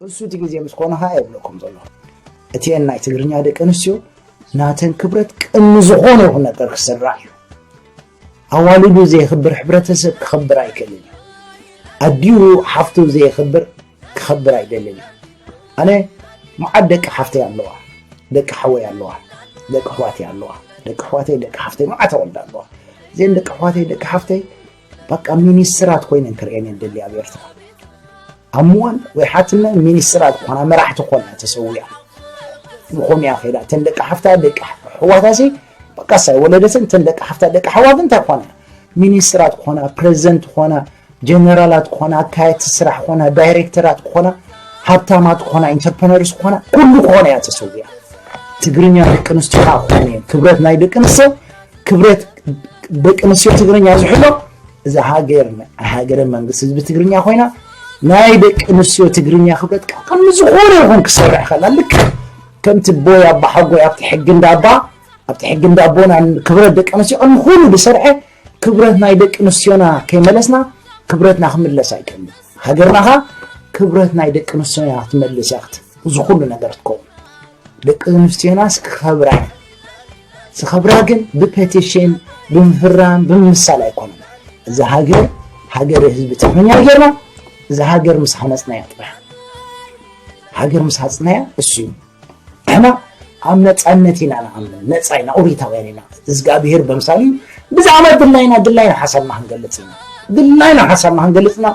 እሱ እቲ ግዜ ምስ ኮነ ኸዓ የብለኩም ዘሎ። እቲአን ናይ ትግርኛ ደቂ ኣንስትዮ ናተን ክብረት ቅድሚ ዝኾነ ይኹን ነገር ክስራዕ እዩ። ኣዋልዱ ዘየኽብር ሕብረተሰብ ክኸብር ኣይክእልን እዩ። ኣዲኡ ሓፍቱ ዘየኽብር ክኸብር ኣይደልን እዩ። ኣነ መዓት ደቂ ሓፍተይ ኣለዋ፣ ደቂ ሓወይ ኣለዋ፣ ደቂ ኣሕዋተይ ኣለዋ። ደቂ ኣሕዋተይ ደቂ ሓፍተይ መዓት ኣወልዳ ኣለዋ። እዘን ደቂ ኣሕዋተይ ደቂ ሓፍተይ በቃ ሚኒስትራት ኮይነን ክርእየን እየ ደሊ ኣብ ኤርትራ። ኣምወን ወይ ሓትነን ሚኒስትራት ክኾና መራሕቲ ክኾና ተሰዊያ። ብኸምኡ እያ ከይዳ። እተን ደቂ ሓፍታ ደቂ ኣሕዋታሲ በቃ ሳይ ወለደትን እተን ደቂ ሓፍታ ደቂ ኣሕዋት እንታይ ክኾና? ሚኒስትራት ክኾና፣ ፕሬዚደንት ክኾና፣ ጀነራላት ክኾና፣ ኣካየድቲ ስራሕ ክኾና፣ ዳይሬክተራት ክኾና፣ ሃብታማት ክኾና፣ ኢንተርፕረነርስ ክኾና፣ ኩሉ ክኾና እያ ተሰዊያ። ትግርኛ ደቂ ኣንስትዮና ክኾኑ እየን። ክብረት ናይ ደቂ ኣንስትዮ ክብረት ደቂ ኣንስትዮ ትግርኛ ዝሕሎ እዛ ሃገር ሃገረ መንግስቲ ህዝቢ ትግርኛ ኮይና ናይ ደቂ ኣንስትዮ ትግርኛ ክብረት ከዓ ከም ዝኾነ ይኹን ክሰርሕ ከላ ልክዕ ከምቲ ቦይ ኣባ ሓጎይ ኣብቲ ሕጊ እንዳባ ኣብቲ ሕጊ እንዳቦና ክብረት ደቂ ኣንስትዮ ቅድሚ ኩሉ ዝሰርሐ ክብረት ናይ ደቂ ኣንስትዮና ከይመለስና ክብረትና ክምለስ ኣይክእልን። ሃገርና ከዓ ክብረት ናይ ደቂ ኣንስትዮና ክትመልስ እያ ክት- እዚ ኩሉ ነገር ትከውን። ደቂ ኣንስትዮናስ ክኸብራ ዝኸብራ ግን ብፔቲሽን ብምፍራም ብምምሳል ኣይኮነን። እዚ ሃገር ሃገር ህዝቢ ትግርኛ ጌርና እዚ ሃገር ምስ ሃነፅናያ ጥራሕ ሃገር ምስ ሃፅናያ እሱ እዩ። ንሕና ኣብ ነፃነት ኢና ንኣምን። ነፃ ኢና፣ ኦሪታውያን ኢና። እግዚኣብሄር በምሳሉ እዩ። ብዛዕባ ድላይና ድላይና ሓሳብና ክንገልፅ ኢና። ድላይና ሓሳብና ክንገልፅ ኢና።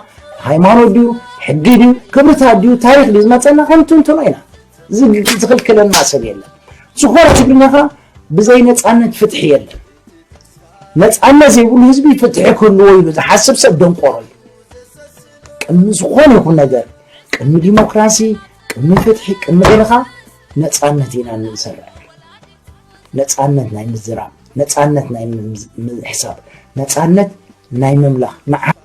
ሃይማኖት ድዩ፣ ሕጊ ድዩ፣ ክብርታት ድዩ፣ ታሪክ ድዩ ዝመፀና ከንትንትኖ ኢና። ዝግ- ዝኽልክለና ሰብ የለን። ዝኾነ ትግርኛ ከዓ ብዘይ ነፃነት ፍትሒ የለን። ነፃነት ዘይብሉ ህዝቢ ፍትሒ ክህልዎ ኢሉ ዝሓስብ ሰብ ደንቆሮ እዩ። ቅድሚ ዝኾነ ይኹን ነገር፣ ቅድሚ ዲሞክራሲ፣ ቅድሚ ፍትሒ፣ ቅድሚ ገለኻ ነፃነት ኢና ንሰርዕ። ነፃነት ናይ ምዝራብ፣ ነፃነት ናይ ምዝ- ምሕሳብ፣ ነፃነት ናይ ምምላኽ፣ ንዓ-